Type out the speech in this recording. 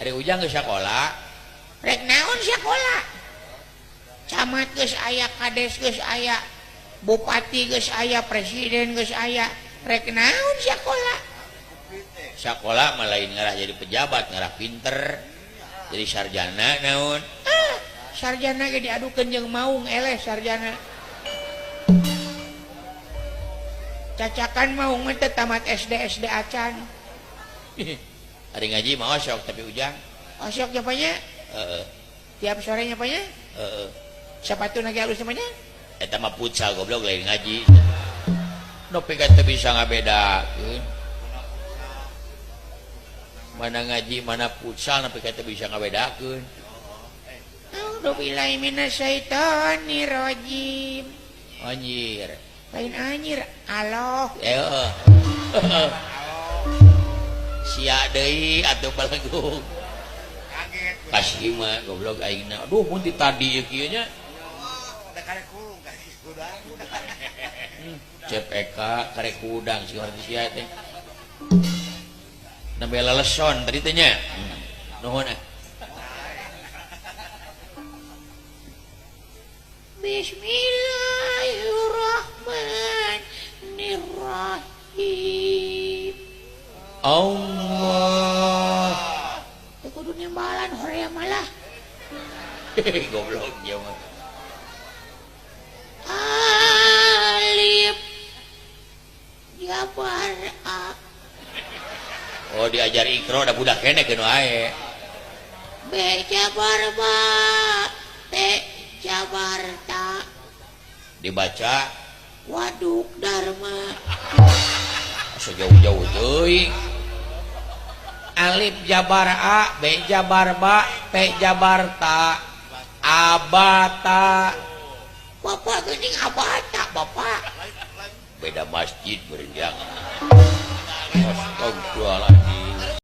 Ari Ujang geus sakola. Rek naon sakola? Camat geus aya, kades geus aya, bupati geus aya, presiden geus aya. Rek naon sakola? Sakola mah lain ngarah jadi pejabat, ngarah pinter. Jadi sarjana naon? Ah, sarjana ge diadukeun jeung maung eleh sarjana. Cacakan maung mah teu tamat SD SD acan. Ari ngaji mah osok tapi Ujang. Osok nyapanya? Heeh. Tiap sore nyapanya? Heeh. Sepatu lagi halus namanya? Eta mah futsal goblok lain ngaji. Nepi ka teu bisa ngabedakeun. Mana ngaji mana futsal nepi ka teu bisa ngabedakeun. A'udzubillahi minasyaitonirrajim. Anjir. Lain anjir, aloh. Heeh. Sia deui atuh balagung. Kasih mah goblok aingna. Aduh mun ti tadi ieu kieu nya. Cep Eka karek hudang si ngarti sia teh. Nembe leleson tadi teh nya. Nuhun ah. Bismillahirrahmanirrahim. Allah. Teu kudu nimbalan horea malah. Goblok ieu mah. Alif jabar A. Oh diajar ikro da budak keneh keun wae. B jabar ba, T jabar ta. Dibaca Waduk Dharma. Asa jauh-jauh teuing. Alif jabar A, B jabar ba, T jabar ta. Abata. Bapak geuning abata bapak. Beda masjid berenjang.